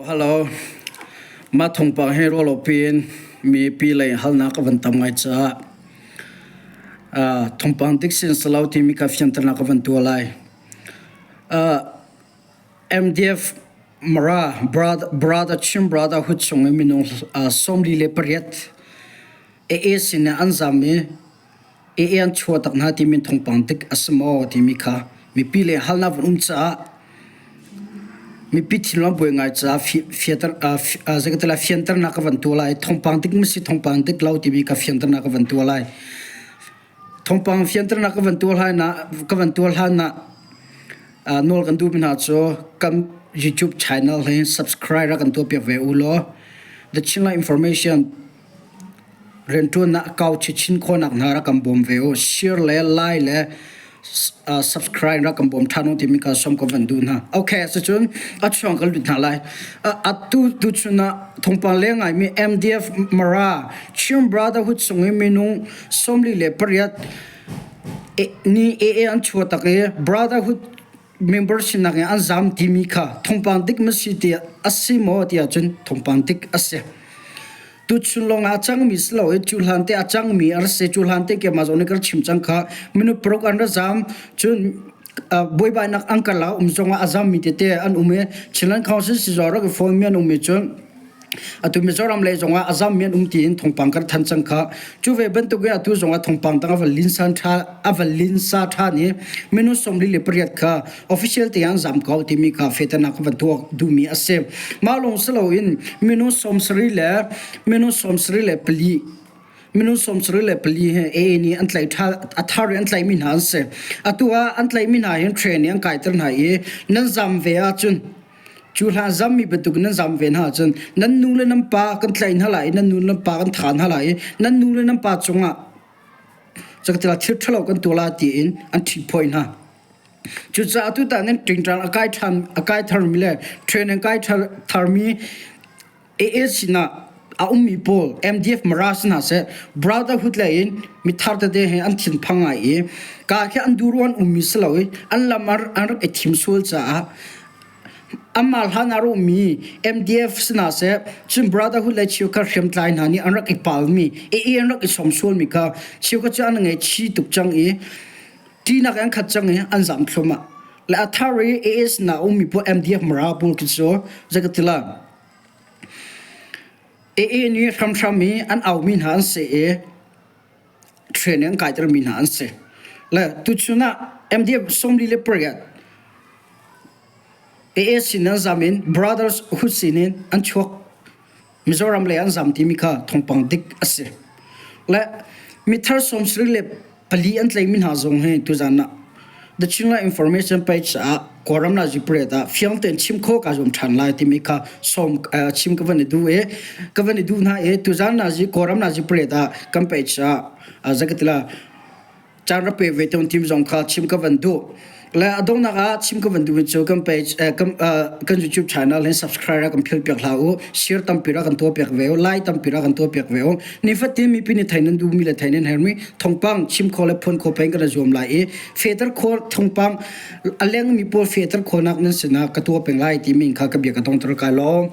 Hello. Mah thawngpang hi ruahlo piin mipi lei halnak a van tam ngai caah thawngpang dik sin si lo timi kha fianternak ka van tuah lai. MDF Mara Brother Chin Brotherhood chung i minung 48 AA sin in an zam i AA an chuah tak hna timi thawngpang dik a si maw timi kha mipi le halnak van um caah mipi thinlung buai ngai caah fianter zeikatila fianternak ka van tuah lai. Thawngpang dik maw si thawngpang dik lo timi kha fianternak ka van tuah lai. Thawngpang fianternak ka van tuah hlan ah ka van tuah hlan ah nawl kan duhmi hna cu kan YouTube channel hi subscribe rak kan tuah piak ve u law The Chinland Information rianṭuannak a kau chinchin khawhnak hna rak kan bawm ve u. Share le like le subscribe rak kan bawm ṭhan u timi ka sawm ka van duh hna. Okay, cucun a chuang kan lut hna lai. Atu tuchun ah thawngpang leng ngaimi MDF Mara Chin Brotherhood chung i minung 48 ni AA an chuah tak i Brotherhood member sinak in an zam timi kha thawngpang dik ma si tiah a si maw tiah cun thawngpang dik a si. Tuchun lawng ah a cangmi si lo i cu hlan te a cangmi a si cu hlan te keimah zong nih ka chim cang kha minung paruk an ra zam cun buaibainak an karlak um zongah a zammi tete an um i Chinland Council sizor rak i phone mi an um i cun Atu Mizoram lei zongah a zammi an um tiin thawngpang kan thanh cang kha. Cu ve bantuk in atu zongah thawngpang dang a van linsan ṭha a van linsa ṭhan i minung 48 kha official te an zam ko timi kha fehternak ka van tuah duhmi a si. Mah lawng si loin minung 74 le minung 74 minung 74 hi AA nih an tlaih ṭha a thar in an tlaihmi hna an si. Atu ah an tlaihmi hna hin train an kaiter hna i nan zam ve ahcun Cu hlan zammi bantuk nan zam ve hna ahcun nan nu le nan pa kan tlaih hna lai i nan nu le nan pa kan thah hna lai i nan nu le nan pa cungah cakatila thil ṭhalo kan tuah lai tiin an ṭhihphoih hna. Cucaah tutan nan ṭingṭang a kai ṭhan a kai tharmi le train an kai tharmi AA sinah a ummi pawl MDF Mara si hna seh Brotherhood lei in mithar tete he an thinphang ngai i ka khi an dur an ummi si lo i an lam an rak i thim sual caah amah hlan ah ummi MDF si hna seh cun Brotherhood le cheukhat hriamtlai hna nih an rak i palmi AA an rak i som sualmi kha cheukhat cu an ngei chi tuk cang i ṭihnak an khat cang i an zam thluahmah le a thar i AA sinah ummi pawl MDF Mara pawl khi cu zeikatila AA nih hramhram i an aumi hna an si i training an kaitermi hna an si. Le tuchun ah MDF 48 AA sin an zam in Brothers Hood sin in an chuak Mizoram lei an zam timi kha thawngpang dik a si. Le mithar 74 an tlaimi hna zong hi tuzan ah The Chinland Information page ah Kawlram Nazi Parade ah fiang tein chim kho ka zuam ṭhan lai timi kha sawm chim ka van i duh i ka van i duh hna i tuzan Nazi Kawlram Nazi Parade ah kan page ah zakatila caan rak pe ve tawn tim zong kha chim ka van duh. Le a donghnak ah chim ka van duhmi cu kan page kan YouTube channel hin subscribe ra kan phil piak hlah u, share tampi ra kan tuah piak ve u, like tampi ra kan tuah piak ve u. Nifatin mipi nih thei nan duhmi le thei nan hermi thawngpang chim kho le phuan kho peng kan zuam lai i fehter kho thawngpang a lengmi pawl fehter khawhnak nan sinah ka tuah peng lai timi kha ka bia ka dongter kai lawm.